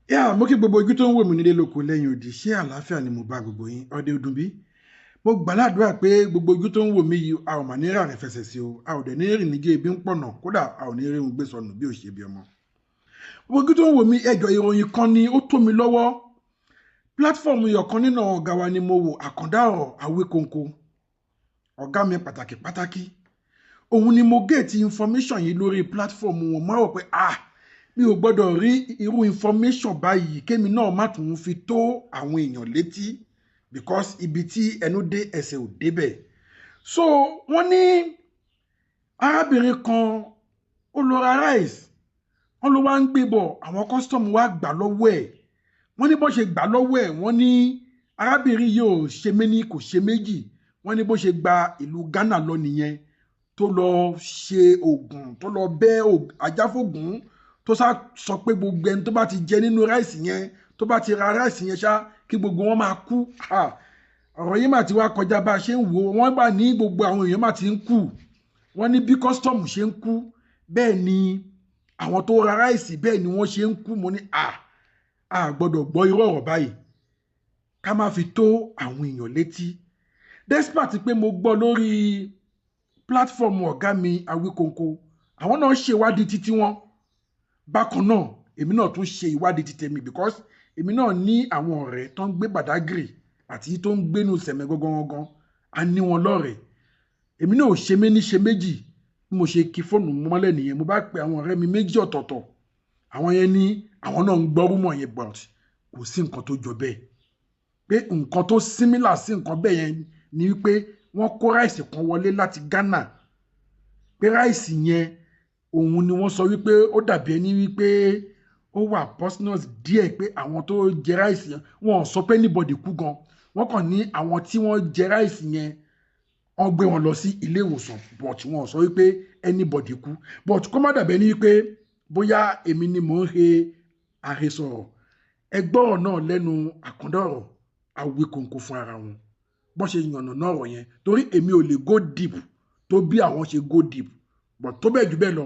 Yá, mo kí gbogbo ojú tó ń wò mí nílé lóko lẹ́yìn odi. Ṣé àlàáfíà ni mo bá gbogbo yín? Ọdẹ ọdún bí mo gbàládùra pé gbogbo ojú tó ń wò mí yìí, a ò mà ní ràrìn fẹsẹ̀ sí o, a ò dẹ̀ ní rìn níjẹ́ ibi ń pọ̀nà, kódà a ò ní rí ohun gbé sọnù bí ò ṣe bí ọmọ. Gbogbo ojú tó ń wò mí, ẹjọ́ ìròyìn kan ni ó tó mi lọ́wọ́. Platform ọ̀kan nínú ọ̀gá wa ni mo wò, Àkàndá Ọ̀rọ̀ Awíkonko, ọ̀gá mi pàtàkì pàtàkì. Òun ni mo get information yìí lórí platform wọn. Máa wò pé ah, mi ò gbọ́dọ̀ rí irú information báyìí kémi náà má tún fi tó àwọn èèyàn létí, because ibi tí ẹnu dé ẹsẹ̀ ò débẹ̀. So wọ́n ní arábìnrin kan ó lọ ra rice, wọ́n ló wá ń gbé bọ̀, àwọn custom wá gbà lọ́wọ́ ẹ̀. Wọ́n ní bó ṣe gbà lọ́wọ́ ẹ̀, wọ́n ní arábìnrin yìí ò ṣe méní kò ṣe méjì. Wọ́n ní bó ṣe gba ìlú Ghana lọ nìyẹn, tó lọ ṣe oògùn, tó lọ bẹ́ ajáfógún, tó sá sọ pé gbogbo ẹni tó bá ti jẹ nínú ráìsì yẹn, tó bá ti ra ráìsì yẹn ṣá, kí gbogbo wọn máa kú. Ọ̀rọ̀ yìí mà ti wá kọjá bá a ṣe ń wò ó. Wọ́n bá ní gbogbo àwọn èèyàn mà ti ń kú. Wọ́n ní bí kọ́sítọ́ọ̀mù ṣe ń kú, bẹ́ẹ̀ ni àwọn tó ra ráìsì, bẹ́ẹ̀ ni wọ́n ṣe ń kú. Mo ní a gbọ́dọ̀ gbọ́ irú ọ̀rọ̀ báyìí ká má fi tó àwọn èèyàn létí. Despite pé mo gbọ́ lórí platform ọ̀gá mi Awíkonko, àwọn náà ṣèwádìí títí wọn. Bákan náà èmi náà tún ṣe ìwádìí ti tèmi, because èmi náà ní àwọn ọ̀rẹ́ tó ń gbé Badagry àti tó ń gbénu Sẹ̀mẹ̀ gangan, a ní wọn lọ́rẹ̀ẹ́. Èmi náà ò ṣe méní ṣe méjì, bí mo ṣe kí fóònù mọ́lẹ̀ nìyẹn. Mo bá pe àwọn ọ̀rẹ́ mi méjì ọ̀tọ̀ọ̀tọ̀, àwọn yẹn ní àwọn náà ń gbọ́ rúmọ̀ yẹn, but kò sí nǹkan tó jọ bẹ́ẹ̀. Pé nǹkan tó similar sí nǹkan bẹ́ẹ̀ yẹn ni wípé wọ́n kó ráìsì kan wọlé láti Ghana, pé ráìsì yẹn òun ni wọ́n sọ wípé ó dàbí ẹni wípé ó wà poisonous díẹ̀, pé àwọn tó jẹ ráìsì yẹn, wọn ò sọ pé anybody kú gan, wọ́n kàn ní àwọn tí wọ́n jẹ ráìsì yẹn, wọ́n gbé wọn lọ sí ilé ìwòsàn, but wọn ò sọ wípé anybody kú. But kó má dàbí ẹni wípé bóyá èmi ni mò ń he àhesọ̀rọ̀, ẹgbọ́rọ̀ náà lẹ́nu Àkàndá Ọ̀rọ̀ Awíkonko fún ara wọn, bọ́n ṣe yànnà náà ọ̀rọ̀ yẹn, torí èmi ò lè go deep tó bí àwọn ṣe go deep, but tó bẹ́ẹ̀ jù bẹ́ẹ̀ lọ,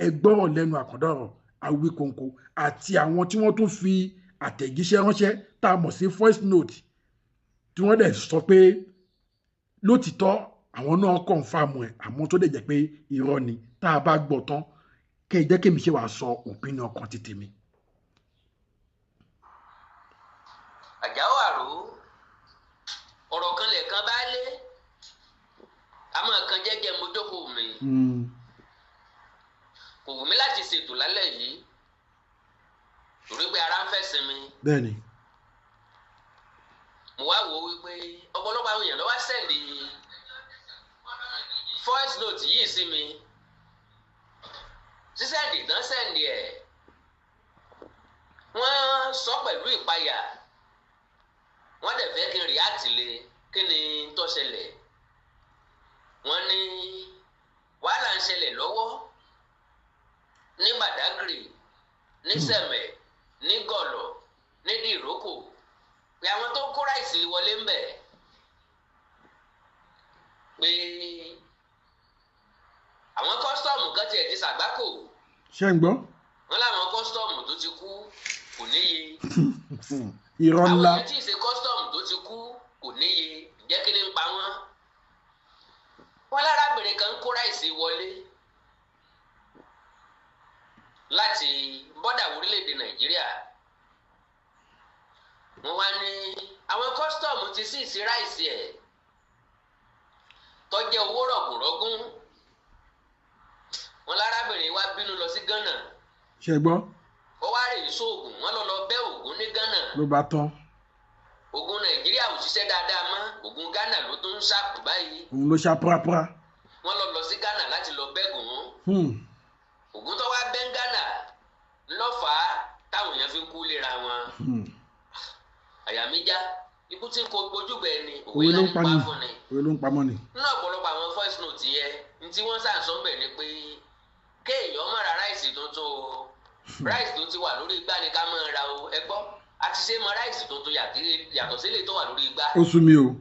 ẹgbọ́rọ̀ lẹ́nu Àkàndá Ọ̀rọ̀ Awíkonko àti àwọn tí wọ́n tún fi àtẹ̀jíṣẹ́ ránṣẹ́ tá a mọ̀ sí voice note, tí wọ́n dẹ̀ sọ pé lótìtọ́ àwọn náà confirm ẹ̀, àmọ́ tó dẹ̀ jẹ́ pé irọ́ ni. Tá a bá gbọ́ tán, kẹ́ ẹ jẹ́ kémi ṣe wàá sọ opinion kan ti tèmi. Àjàó àrò ọ̀rọ̀ kan lẹ̀kan bá lé àmọ́ kan jẹ́jẹ́ mo jókòó mi. Kò wù mí láti ṣètò lálẹ́ yìí torí pé ara ń fẹ́ sinmi. Bẹ́ẹ̀ni. Mo wá wò ó wípé ọ̀pọ̀lọpọ̀ àwọn èèyàn ló wá send voice note yìí sí mi. Sísẹ́ǹdì tán sẹ́ǹdì ẹ̀, wọ́n sọ pẹ̀lú ìpayà, wọ́n dẹ̀ fẹ́ kí n react lé kí ni tó ṣẹlẹ̀. Wọ́n ní wàhálà ń ṣẹlẹ̀ lọ́wọ́ ní Badagry, ní Sẹ̀mẹ̀, ní Gọ̀lọ̀, ní Dìrókò, pé àwọn tó kó ráìsì wọlé ń bẹ̀, pé àwọn kọ́sítọ́ọ̀mù kan tiẹ̀ ti ṣàgbákò. Ṣé ń gbọ́? Wọ́n láwọn kọ́sítọ́ọ̀mù tó ti kú kò níye. Irọ́ ńlá. Àwọn tí ì ṣe kọ́sítọ́ọ̀mù tó ti kú kò níye, jẹ́ kí ni ń pa wọ́n. Wọ́n lárábìnrin kan kó ráìsì wọlé láti bọ́dà orílẹ̀-èdè Nàìjíríà. Wọ́n wá ní àwọn kọ́sítọ́ọ̀mù ti sì sí ráìsì ẹ̀ tó jẹ́ owó rọ̀gùnrọ̀gùn. Wọ́n lárábìnrin wá bínú lọ sí Ghana. Ṣé gbọ́? Ó wá rè sóògùn, wọ́n lọ lọ bẹ́ ògùn ní Ghana. Ló bá tán. Ògùn Nàìjíríà ò ṣiṣẹ́ dáadáa mọ́, ògùn Ghana ló tún ń ṣàpù báyìí. Òun ló ṣá púrápúrá. Wọ́n lọ lọ sí Ghana láti lọ bẹ́gùn. Ògùn tó wá bẹ́ ń Ghana lọ́fàá táwọn èèyàn fi ń kú léra wọn. Àyà mi já, ikú tí kò gbójúgbẹ ni òwe ló ń láti pa pa ni fún ni. Òwe ló ń pamọ́ ni. Nínú ọ̀pọ̀lọpọ̀ àwọn voice note yẹn, ní tí wọ́n sàǹsọ́ bẹ̀ ni pé kéèyàn má ra ráìsì tuntun o, ráìsì tó ti wà lórí igbá ni ká máa ra o. Ẹ gbọ́, a ti ṣe mọ ráìsì tuntun yàtọ̀ sílẹ̀ tó wà lórí igbá. Ó sú mi o.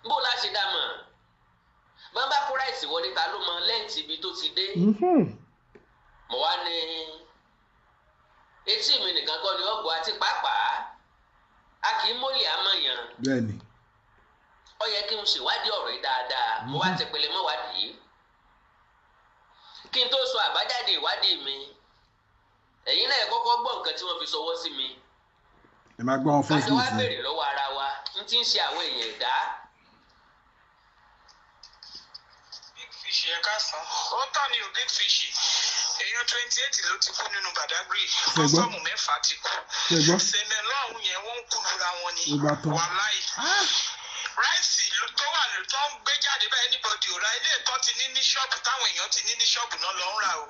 Bó la ṣe dá mọ̀, bọ́n bá kó ráìsì wọlé, ta ló mọ lẹ́ǹtì ibi tó ti dé? Mo wá ní etí Etí mi nìkan kọ́ ni ọgbọ́, àti pàápàá a kì í mólè àmọ̀yàn. Ó yẹ kí n ṣèwádìí ọ̀rọ̀ yìí dáadáa. Mo wá tẹpẹlẹ mọ́ wádìí kí n tó sọ àbájáde ìwádìí mi. Ẹ̀yin náà kọ́kọ́ gbọ́ nǹkan tí wọ́n fi ṣọwọ́ sí mi. Ẹ máa gbọ́ wọn voice Kájọ wá note yẹn. béèrè lọ́wọ́ ara wa n tí ń ṣe àwọn èèyàn ẹ̀dá. Big Fish, ẹ káàsán. Ó tọ́ ni o, Big Fish. Èèyàn 28 ló ti kú nínú Badagry. Ṣé gbọ́? Custom mẹ́fà ti kú. Ṣé gbọ́? Sẹ̀mẹ̀ lọ́hùn yẹn, wọ́n ń kú lura wọn ni. Ó bá tán. Wàláì, rice tó wà ló tó ń gbé jáde báyìí, anybody ò ra. Ilé ìtọ́ ti ní ní ṣọ́ọ̀bù, táwọn èèyàn ti ní ní ṣọ́ọ̀bù náà lọ ń rà o.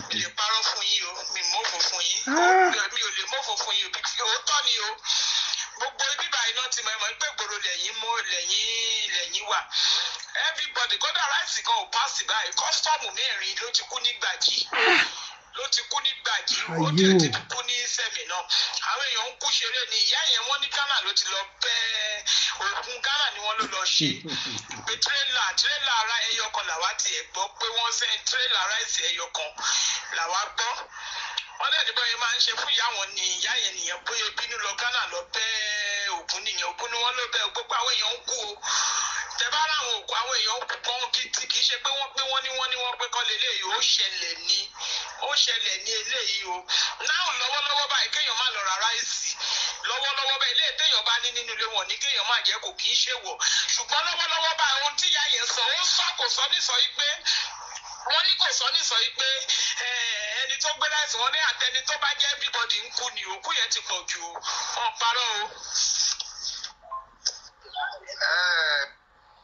Mi lè parọ́ fún yín o, mi mọ́fò fún yín. Mi ò lè mọ́fò fún yín o. Big Fish, òótọ́ ni o. Gbogbo ibi báyìí náà ti mọ̀. Ẹ mọ̀ pé gbòòrò lẹ́yìn mọ́ lẹ́yìn lẹ́yìn wà. Everybody, kódà rice kan ò pass báyìí. Custom mẹ́rin ló ti kú ní Gbàjì, ló ti kú ní Gbàjì. Ó Ayé tiẹ̀ o. ti kú ní sẹ́mi náà. Àwọn èèyàn ń kú ṣeré ni. Ìyá yẹn, wọ́n ní Ghana ló ti lọ bẹ́ oògùn. Ghana ni wọ́n ló lọ ṣe pé tírélà ara ẹyọ kan làwa tiẹ̀ gbọ́ pé wọ́n sẹ́ tírélà rice ẹyọ kan làwa gbọ́. Wọ́n dẹ̀ ní bóyá máa ń ṣe fún ìyá wọn ni ìyá yẹn nìyẹn, bóyá bínú lọ Ghana lọ bẹ́ ògùn nìyẹn. Ògùn ni wọ́n ló bẹ́. Gbogbo àwọn èèyàn ń kú o. Tẹ bá ráwọn òkú, àwọn èèyàn ń kú gan gidi. Kì í ṣe pé wọ́n pé wọ́n ní wọ́n ní wọ́n pé kọ́ lélẹ́yìí. Ó ṣẹlẹ̀ ní, ó ṣẹlẹ̀ ní eléyìí o. Náà lọ́wọ́lọ́wọ́ báyìí, kéèyàn má lọ ra rice lọ́wọ́lọ́wọ́ báyìí. Ilé téèyàn bá ní nínú ilé wọn ní kéèyàn má jẹ́, kò kì í ṣe wọ̀. Ṣùgbọ́n lọ́wọ́lọ́wọ́ báyìí, ohun tí ìyá yẹn sọ, ó sọ, kò sọ ní sọ yìí pé wọ́n ní kò sọ ní sọ yìí pé ẹni tó gbé rice wọn ní àtẹni tó bá jẹ́, everybody ń kú ni. Òkú yẹn ti pọ̀ jù o. Wọ́n parọ́ o.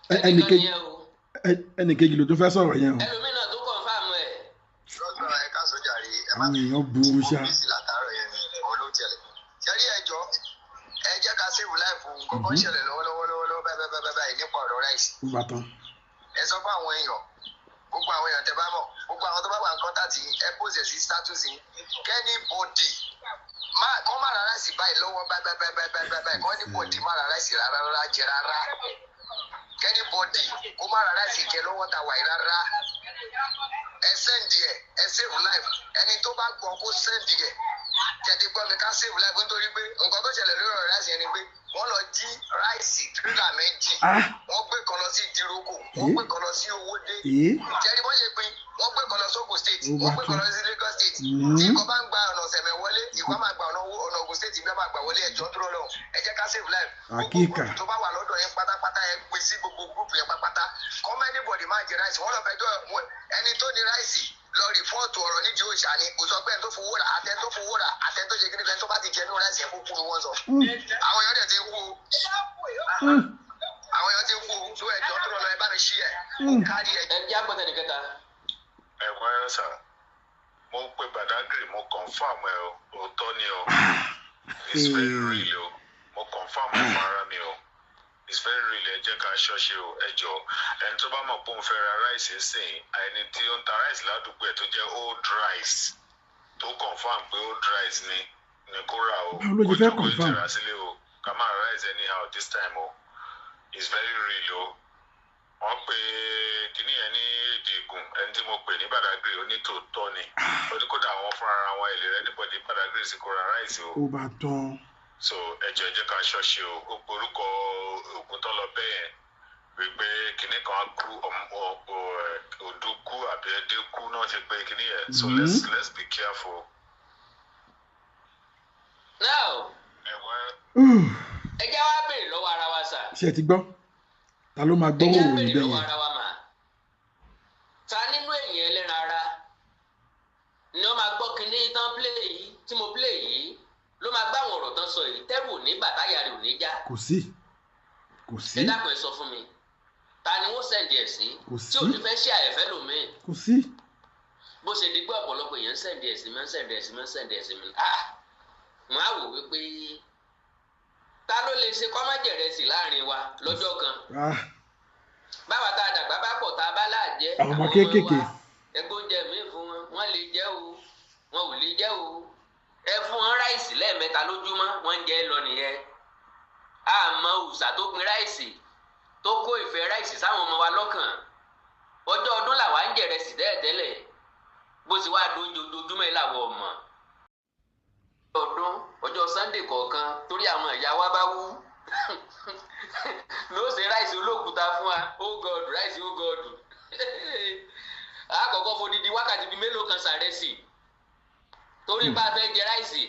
Ẹnìkan nìyẹn o. Ẹnìkejì ló tún fẹ́ sọ̀rọ̀ yẹn o. Ẹlòmíràn tó confirm ẹ̀. Lọ́gbọ̀n, ẹ̀ka sójà rí ẹ má Àwọn èèyàn burú mo ṣá. Busy látàárọ̀ yẹn ni òun ló tẹ̀lé ṣẹ́rí. Ẹjọ́, ẹ jẹ́ ká save life. Nǹkan kan ṣẹlẹ̀ lọ́wọ́lọ́wọ́ lọ́wọ́lọ́wọ́ báyìí báyìí báyìí nípa ọ̀rọ̀ rice. Ó bá tán. Ẹ sọ fún àwọn èèyàn, gbogbo àwọn èèyàn tẹ bá mọ̀, gbogbo àwọn tó bá wà ní contact yín, ẹ post ẹ̀ sí status yín. Kí anybody má kọ́ má ra rice báyìí lọ́wọ́ báyìí báyìí báyìí báyìí báyìí. Kí anybody má ra rice rárá rárá jẹ rárá. Kí anybody kó má ra rice jẹ lọ́wọ́ ta wà yìí rárá. Ẹ send ẹ, ẹ save life. Ẹni tó bá gbọ́, kó send ẹ. Tẹ̀tí gbọ́ mi, ká save life, nítorí pé nǹkan tó ṣẹlẹ̀ lórí ọ̀rọ̀ rice yẹn ni pé wọ́n lọ jí rice tírélà 2. Wọ́n gbé kan lọ sí Ìdíròkò, wọ́n gbé kan lọ sí Owódé. Jẹ́rí wọ́n ṣe pín, wọ́n gbé kan lọ sógun State, Ó wọ́n bá gbé kan tán. lọ sí Lagos State. Tí ìkan bá ń gba ọ̀nà Sẹ̀mẹ̀ wọlé, ìkan máa gba ọ̀nà owó ọ̀nà Ògùn State bí wọ́n máa gbà wọlé. Ẹ̀jọ́ dúró lọ, ẹ jẹ́ ká save life. Gbogbo Àkíkà. group tó bá wà lọ́dọ̀ yẹn pátápátá, ẹ pè sí gbogbo group yẹn pátápátá. Kọ́mọ anybody máa jẹ rice. Wọ́n lọ fẹjọ́ ẹni tó ní rice lọ report ọ̀rọ̀ nídìí òòṣà ni. Kò sọ pé ẹni tó fowó rà, àtẹni tó fowó rà, àtẹni tó ṣe kí ni, ẹni tó bá ti jẹ nínú rice yẹn kó kú ni wọ́n sọ. Àwọn èèyàn dẹ̀ ti ń kú o. Àwọn èèyàn ti ń kú o. Tó ẹjọ́ tó lọ, ẹ bá mi ṣí ẹ kárí ẹ. Ẹ jẹ́ àgbọ̀tẹ̀ nìkẹta. Ẹ̀wọ̀n ẹ̀ sà, mo pe Badagry, mo confirm ẹ o. Òótọ́ ni o, it's very real o. Mo confirm ẹ fún ara mi o, it's very real. Ẹ jẹ́ ká ṣọ́ṣe o. Ẹ jọ, ẹni tó bá mọ̀ pé òun fẹ́ ra rice sìn, ẹni tí ó ń ta rice ládùúgbò ẹ̀ tó jẹ́ old rice, tó confirm pé old rice ni ni kó rà o. Báwo ló ṣe fẹ́ Kó jókòó confirm? ìtura sílé o. Ká má ra rice anyhow this time o. It's very real o. Wọ́n pe kíní yẹn ní èdè Ègùn. Ẹni tí mo pè ní Badagry, ó ní tòótọ́ ni. Ó ní kódà àwọn fúnra wọn ìlera anybody Badagry sì kó ra rice o. Ó bá tán. So ẹ jọ̀ọ́, ẹ jẹ́ ká ṣọ́ṣe o. Ó porúkọ ògùn tó lọ bẹ́ẹ̀ yẹn wípé kíní kan kú, òdú kú àbí ẹdẹ kú náà ṣe pé kíní yẹn. So let's be careful. Now, ẹ̀wọ̀n. Ẹ jẹ́ wá béèrè lọ́wọ́ ara wa sà. Ṣé ẹ ti gbọ́? Ta ló máa Ẹ gbọ́ jẹ́ òwò béèrè níbẹ̀ lọ́wọ́ yẹn? ara wa mà. Ta nínú èèyàn ẹlẹ́ran ara ni wọ́n máa gbọ́ kinní tán play yìí, tí mo play yìí, ló máa gbá àwọn ọ̀rọ̀ tán sọ yìí, tẹ́rù ò ní bàtáyà rẹ̀ ò ní já? Kò sí, kò sí. Ẹ dákun, ẹ sọ fún mi, ta ni wọ́n send ẹ̀ sí Kò tí ò sí. ní fẹ́ ṣe àyẹ̀fẹ́ lòmíì? Kò sí. Bó ṣe di pé ọ̀pọ̀lọpọ̀ èèyàn ń send ẹ̀ sí mi, ń send ẹ̀ sí mi, ń send ẹ̀ sí mi, ah, mo á wò wípé ta ló lè ṣe kọ́mọ́jẹ̀rẹsì láàrin wa lọ́jọ́ kan? Báwa tá a dàgbà bá pọ̀, tá a bá láàjẹ́, Àwọn ọmọ kéékèèké. wa, ẹgbẹ́ oúnjẹ míì fún wọn, wọ́n lè jẹ́ o, wọn ò lè jẹ́ o. Ẹ fún wọn rice lẹ́ẹ̀mẹ́ta lójúmọ́, wọ́n ń jẹ lọ nìyẹn. Àmọ́ òòṣà tó gbin rice, tó kó ìfẹ́ rice sáwọn ọmọ wa lọ́kàn, ọjọ́ ọdún làwa ń jẹ̀rẹsì tẹ́lẹ̀tẹ́lẹ̀, bó ti wá dóúnjẹ ojoojúmọ́ yìí làwọn ọmọ. Torí àwọn ìyá wa bá wú ló ṣe rice olókùúta fún wa. Oh God, rice, oh God. Àkọ́kọ́ fodidi wákàtí bíi mélòó kan sàrẹ́sì torí bá a fẹ́ jẹ rice.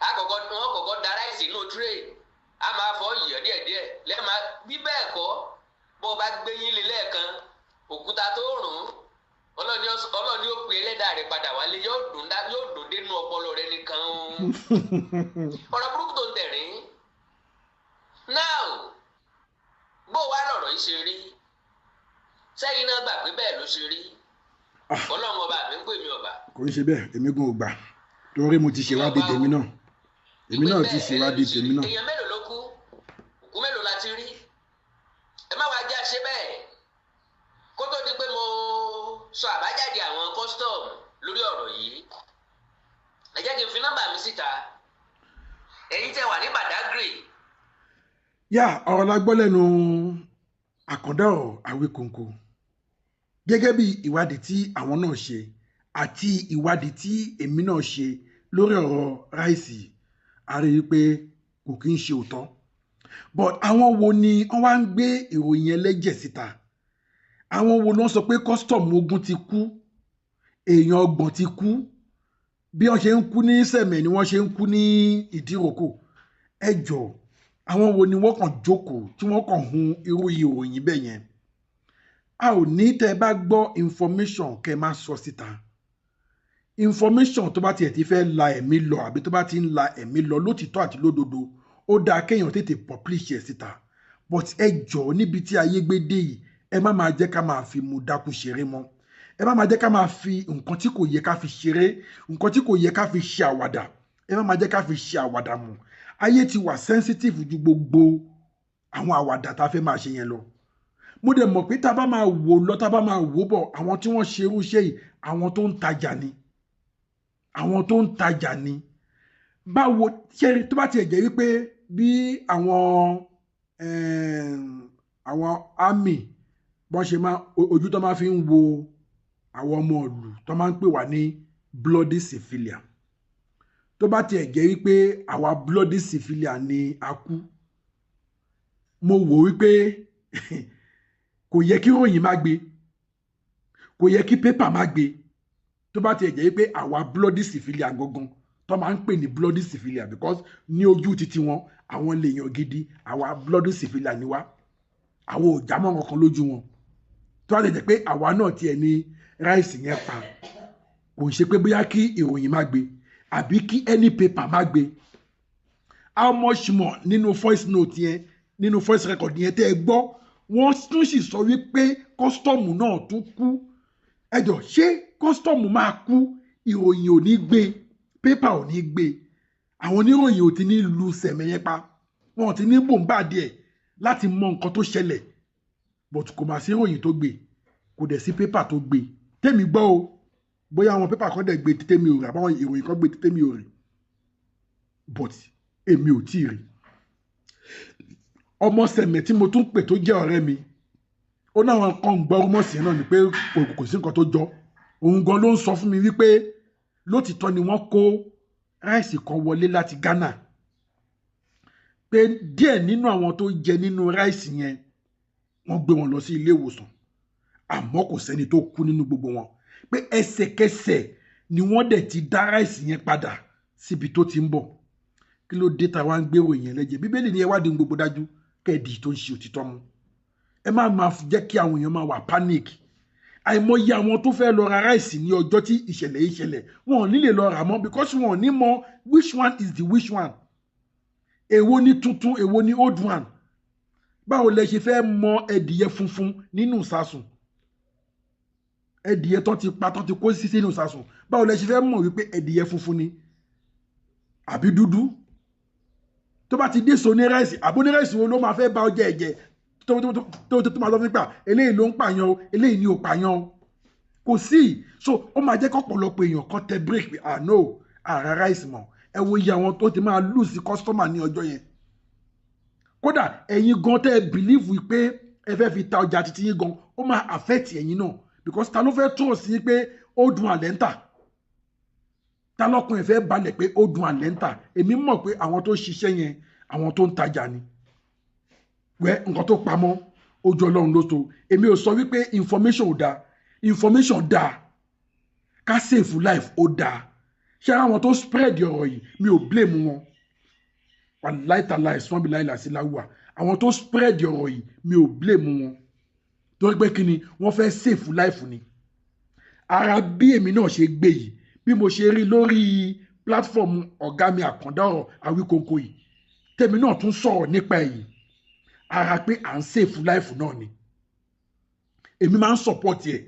Àkọ́kọ́ wọn kọ́kọ́ da rice inú tray, a máa fọ yìí díẹ̀díẹ̀ lẹ́ẹ̀ma. Bí bẹ́ẹ̀ kọ́, bó o bá gbé yín lé lẹ́ẹ̀kan, òkúta tó rùn, Ọlọ́ni ó pe ẹlẹ́dàá rẹ̀ padà wálé, yóò dùn dénú ọpọlọ rẹ nìkan. Ọ̀rọ̀ burúkú tó ń tẹ̀rín. Now, bó wá lọ̀rọ̀ yìí ṣe rí, sẹ́yìn náà gbà pé bẹ́ẹ̀ ló ṣe rí? Ọlọ́run ọba mi ń pè mí ọba. Kò ń ṣe bẹ́ẹ̀, èmi gan ò gbà, torí mo ti ṣèwádìí tèmi náà, èmi náà ti ṣèwádìí tèmi náà. Èèyàn mélòó ló kú? Òkú mélòó la ti rí? Ẹ má wàá já ṣe bẹ́ẹ̀. Kó tó di pé mo sọ àbájáde àwọn custom lórí ọ̀rọ̀ yìí, ẹ jẹ́ kí n fi nọ́mbà mi síta, ẹ̀yin tẹ́ wà ní Badagry. Yá, ọ̀rọ̀ la gbọ́ lẹ́nu Àkàndá ọ̀rọ̀ Àwíkòǹkò. Gẹ́gẹ́ bí ìwádìí tí àwọn náà ṣe àti ìwádìí tí èmi náà ṣe lórí ọ̀rọ̀ rice, a rí i pé kò kí ń ṣe òótọ́. But àwọn wo ni wọ́n wá ń gbé ìròyìn ẹlẹ́jẹ̀ síta? Àwọn wo ló ń sọ pé custom 20 ti kú, èèyàn 30 ti kú? Bí wọ́n ṣe ń kú ní Sẹ̀mẹ̀ ni wọ́n ṣe ń kú ní Ìdíròkò. Ẹ jọ̀ọ́, àwọn wo ni wọ́n kàn jókòó tí wọ́n kàn hun irú ìròyìn bẹ́ẹ̀ yẹn? A ò ní tẹ́ ẹ bá gbọ́ information, kẹ́ ẹ má sọ síta. Information tó bá tiẹ̀ ti fẹ́ la ẹ̀mí lọ, àbí tó bá ti ń la ẹ̀mí lọ lótìtọ́ àti lódodo, ó dáa kéèyàn tètè publish ẹ̀ síta. But ẹ jọ̀ọ́, níbi tí ayé gbé dé yìí, ẹ má máa jẹ́ ká máa fi mu dákú ṣeré mọ́. Ẹ má máa jẹ́ ká máa fi nǹkan tí kò yẹ ká fi ṣeré, nǹkan tí kò yẹ ká fi ṣe àwàdà, ẹ má máa jẹ́ ká fi ṣe àwàdà mọ́. Ayé ti wà sensitive ju gbogbo àwọn àwàdà tá a fẹ́ máa ṣe yẹn lọ. Mo dẹ̀ mọ̀ pé tá a bá máa wò lọ, tá a bá máa wò bọ̀, àwọn tí wọ́n ṣe irú iṣẹ́ yìí, àwọn tó ń tajà ni, àwọn tó ń tajà ni. Báwo ṣe tó bá tiẹ̀ jẹ́ wípé bí àwọn army bọ́n ṣe máa ojú tó máa fi ń wo àwọn ọmọ ìlú tó máa ń pè wá ní bloody civilian, tó bá tiẹ̀ jẹ́ wípé àwa bloody civilian ni a kú, mo wò wípé kò yẹ kí ròyìn má gbé, kò yẹ kí paper má gbé. Tó bá tiẹ̀ jẹ́ wípé àwa bloody civilian gangan tó máa ń pè ní bloody civilian, because ní ojú títí wọn, àwọn lèèyàn gidi, àwa bloody civilian ni wá, àwọn ò jámọ́ kankan lójú wọn. Tó bá tiẹ̀ jẹ́ pé àwa náà tiẹ̀ ní rice yẹn pa, kò ń ṣe pé bóyá kí ìròyìn má gbé àbí kí any paper má gbé. How much more nínú voice note yẹn, nínú voice record yẹn tẹ́ ẹ gbọ́, wọ́n tún sì sọ wípé custom náà tún kú. Ẹ jọ̀ọ́, ṣé custom máa kú, ìròyìn ò ní gbé, paper ò ní gbé, àwọn oníròyìn ò ti ní lu sẹ̀mẹ̀ yẹn pa, wọn ò ti ní bombard ẹ̀ láti mọ nǹkan tó ṣẹlẹ̀? But kò máa sí ìròyìn tó gbé, kò dẹ̀ sí paper tó gbé tèmi gbọ́ o. Bóyá àwọn paper kan dẹ̀ gbé tèmi ò rí, àbáwọn ìròyìn kan gbé tèmi ò rí, but èmi ò tíì rí. Ọmọ Sẹ̀mẹ̀ tí mo tún pè, tó jẹ́ ọ̀rẹ́ mi, ó náwọn kan ń gbọ́ rumours yẹn náà ni pé kò sí nǹkan tó jọ. Òun gan ló ń sọ fún mi wípé lótìtọ́ ni wọ́n kó rice kan wọlé láti Ghana, pé díẹ̀ nínú àwọn tó jẹ nínú rice yẹn, wọ́n gbé wọn lọ sí ilé ìwòsàn, àmọ́ kò sẹ́ni tó kú nínú gbogbo wọn, pé ẹsẹ̀kẹsẹ̀ ni wọ́n dẹ̀ ti dá rice yẹn padà síbi tó ti ń bọ̀. Kí ló dé tá a wá ń gbèrò yẹn lẹ́jẹ̀? Bíbélì ni ẹ wádìí gbogbo dájú, kẹ́ẹ̀dì tó ń ṣe òtítọ́ mu. Ẹ má máa jẹ́ kí àwọn èèyàn máa wà panic. Àìmọye àwọn tó fẹ́ lọ ra rice ní ọjọ́ tí ìṣẹ̀lẹ̀ yìí ṣẹlẹ̀, wọn ò ní lè lọ rà mọ́, because wọn ò ní mọ which one is the which one, èwo ni tuntun, èwo ni old one. Báwo lẹ ṣe fẹ́ mọ ẹdìyẹ funfun nínú ìsasùn? Ẹdìyẹ tó ti pa, tó ti kó sí sínú ìsasùn, báwo lẹ ṣe fẹ́ mọ̀ wípé ẹdìyẹ funfun ni àbí dúdú? Tó bá ti dé so ní rice, àbó ní rice wo ló máa fẹ́ bá ọjà ẹ̀jẹ̀ tó máa lọ fún pa eléyìí ló ń pààyàn o, eléyìí ni ò pààyàn o? Kò sí. So ó máa jẹ́ kọ́pọ̀lọpọ̀ èèyàn kan tẹ break pé, "Ah no, àrà rice mọ̀." Ẹ wo iye àwọn tó ti máa lose customer ní ọjọ́ yẹn. Kódà ẹ̀yin gan tẹ́ ẹ believe pé ẹ fẹ́ fi ta ọjà títí yín gan, ó máa affect ẹ̀yin náà, because ta ló fẹ́ trust yín pé ó dùn àlẹ́ ń tà? Ta lọ́kùnrin fẹ́ balẹ̀ pé ó dùn àlẹ́ ń tà? Èmi mọ̀ pé àwọn tó ṣiṣẹ́ yẹn, àwọn tó ń tajà ni. Wẹ́ nǹkan tó pamọ́ ojú Ọlọ́run ló tó. Èmi ò sọ wípé information ò dáa. Information dáa, ká save life ó dáa. Ṣé àwọn tó spread ọ̀rọ̀ yìí, mi ò blame wọn. Wàláìtàláì sọ́nbi láìláṣí láwùwà, àwọn tó spread ọ̀rọ̀ yìí, mi ò blame wọn, torí pé kí ni? Wọ́n fẹ́ save life ni. Ara bí èmi náà ṣe gbé yìí, bí mo ṣe rí lórí platform ọ̀gá mi Àkàndá Ọ̀rọ̀ Awíkonko yìí, tèmi náà tún sọ̀rọ̀ nípa èyí, ara pé à ń save life náà ni. Èmi máa ń support ẹ̀.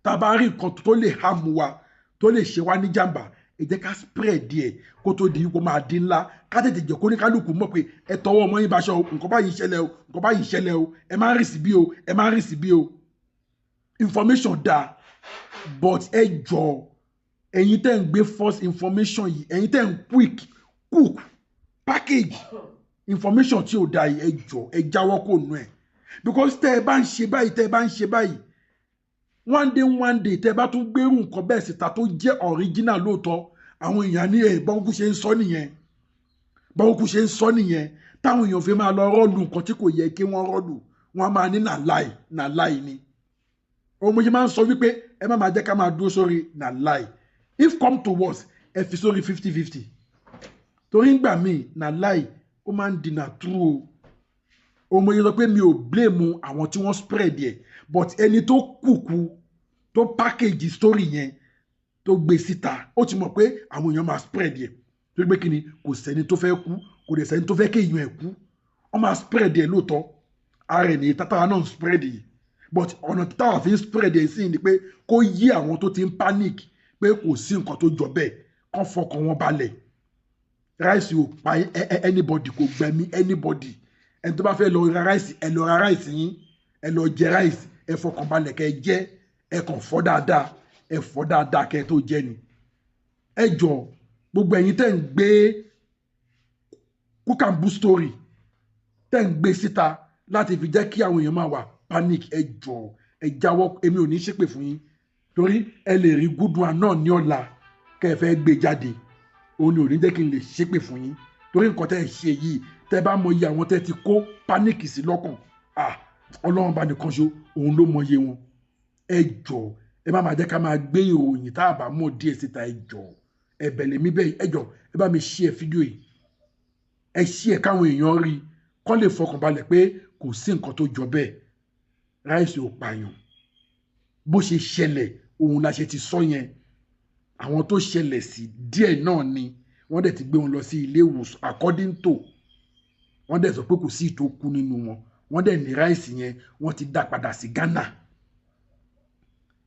Tá a bá rí nǹkan tó lè harm wa, tó lè ṣe wá ní jàǹbá, ẹ jẹ́ ká spread díẹ̀ kó tó di kó máa dín ńlá, ká tètè jẹ́ kó ní kálukú mọ̀ pé ẹ tọwọ́ ọmọ yín baṣọ o, nǹkan báyìí ṣẹlẹ̀ o, nǹkan báyìí ṣẹlẹ̀ o, ẹ má rìn sí bí o, ẹ má rìn sí bí o. Information dáa, but ẹ jọ, ẹ̀yin tẹ́ ń gbé false information yìí, ẹ̀yin tẹ́ ń quick cook package information tí ò dáa yìí, ẹ jọ, ẹ jáwọ́ kó nù ẹ̀, because tẹ́ ẹ bá ń ṣe báyìí, tẹ́ ẹ bá ń ṣe báyìí, one day, one day, tẹ́ ẹ bá tún gbérù nǹkan bẹ́ẹ̀ síta tó jẹ́ original lóòótọ́, àwọn èèyàn ní ẹ̀ bọ́ńkú ṣe ń sọ nìyẹn, bọ́ńkú ṣe ń sọ nìyẹn, táwọn èèyàn fi máa lọ rọ́ọ̀lù nǹkan tí kò yẹ kí wọ́n rọ́ọ̀lù. Wọ́n á máa ní na lie, na lie ni. Òun mo ṣe máa ń sọ wípé ẹ má máa jẹ́ ká máa dúró sórí na lie. If come to worst, ẹ fi sórí 50-50, torí ngbà míì, na lie ó máa ń di na true o. Òun mo ṣe sọ pé mi ò blame àwọn tí wọ́n spread ẹ̀, but ẹni tó kùkù tó package story yẹn, tó gbé síta, ó ti mọ̀ pé àwọn èèyàn máa spread ẹ̀, torí pé kí ni? Kò sẹ́ni tó fẹ́ kú, kò dẹ̀ sẹ́ni tó fẹ́ kéèyàn ẹ̀ kú. Wọ́n máa spread ẹ̀ lóòótọ́. Ara ẹ̀ nìyí tátàrà náà ń spread yìí, but ọ̀nà táwa fi ń spread ẹ̀ sí ni pé kó yí àwọn tó ti ń panic pé kò sí nǹkan tó jọ bẹ́ẹ̀, kán fọkàn wọn balẹ̀. Rice ò pa anybody, kò gbẹ̀mí anybody. Ẹni tó bá fẹ́ lọ ra rice, ẹ lọ ra rice yín, ẹ lọ jẹ rice, ẹ fọkàn balẹ̀ kẹ́ ẹ jẹ. Ẹ kàn fọ́ dáadáa, ẹ fọ́ dáadáa kẹ́ ẹ tó jẹ ni. Ẹ jọ, gbogbo ẹ̀yin tẹ́ ń gbé cook and boo story, tẹ́ ń gbé síta láti fi jẹ́ kí àwọn èèyàn máa wà panic, ẹ jọ, ẹ jáwọ́. Èmi ò ní ṣépè fún yín, torí ẹ lè rí good one náà ní ọ̀la kẹ́ ẹ fẹ́ gbé jáde. Òun ni ò ní jẹ́ kí n lè ṣépè fún yín, torí nǹkan tẹ́ ẹ ṣe yìí, tẹ́ bá mọ iye àwọn tẹ́ ti kó panic sí lọ́kàn, ah, Ọlọ́run bá nìkan ṣo, òun ló mọ iye wọn. Ẹ jọ, ẹ má máa jẹ́ ká máa gbé ìròyìn tá a bá mọ̀ díẹ̀ síta. Ẹ jọ, ẹ̀bẹ̀ lèmi bẹ́ẹ̀. Ẹ jọ, ẹ bá mi share fídíò yìí, ẹ share káwọn èèyàn rí, kọ́ lè fọkàn balẹ̀ pé kò sí nǹkan tó jọ bẹ́ẹ̀. Rice ò pààyàn. Bó ṣe ṣẹlẹ̀ òun la ṣe ti sọ yẹn. Àwọn tó ṣẹlẹ̀ sí díẹ̀ náà ni wọ́n dẹ̀ ti gbé wọn lọ sí ilé ìwòsàn according to wọ́n. Dẹ̀ sọ pé kò sí ìtò kú nínú wọn. Wọ́n dẹ̀ ní rice yẹn, wọ́n ti dá padà sí Ghana.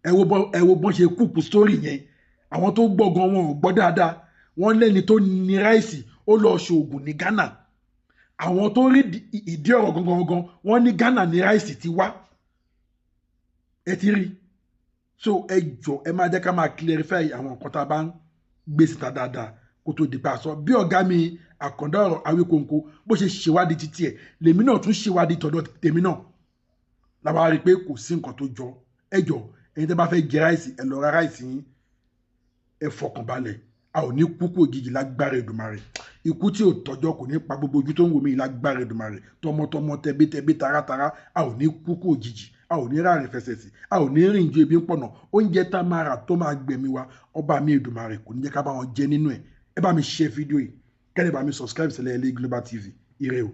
Ẹ wo bọ́n ṣe kúkú sórí yẹn. Àwọn tó gbọ́ gan, wọn ò gbọ́ dáadáa. Wọ́n lẹ́ni tó ní rice, ó lọ ṣoògùn ní Ghana. Àwọn tó rí ìdí ọ̀rọ̀ gangan gangan, wọ́n ní Ghana ní rice ti wá. Ẹ ti rí. So ẹ jọ, ẹ máa jẹ́ ká máa clarify àwọn nǹkan tá a bá ń gbé síta dáadáa kó tó di pa sọ. Bí ọ̀gá mi Àkàndá Ọ̀rọ̀ Awíkonko bó ṣe ṣèwádìí títí ẹ̀, lèmi náà tún ṣèwádìí tọ̀dọ̀ tèmi náà, làwa rí i pé kò sí nǹkan tó jọ. Ẹ jọ, ẹ̀yin tẹ́ bá fẹ́ jẹ rice, ẹ lọ ra rice yín, ẹ fọkàn balẹ̀. A ò ní kú kú òjijì lágbára Èdùmàrè. Ikú tí ò tọ́jọ́ kò ní pa gbogbo ojú tó ń wò mí lágbára Èdùmàrè. Tọmọtọmọ, tẹbítẹbí, taratara, a ò ní kú kú òjijì, a ò ní ráàrin fẹsẹ̀ sí, a ò ní rìn ju ebi ń pọ̀nà. Oúnjẹ tá a máa rà tó máa gbẹ̀mí wa, ọba mi Èdùmàrè kò ní jẹ́ ká bá wọn jẹ nínú ẹ̀. Ẹ bá mi share fídíò yìí, kẹ́lẹ́ bá mi subscribe sílẹ̀ ilé Global TV. Ire o.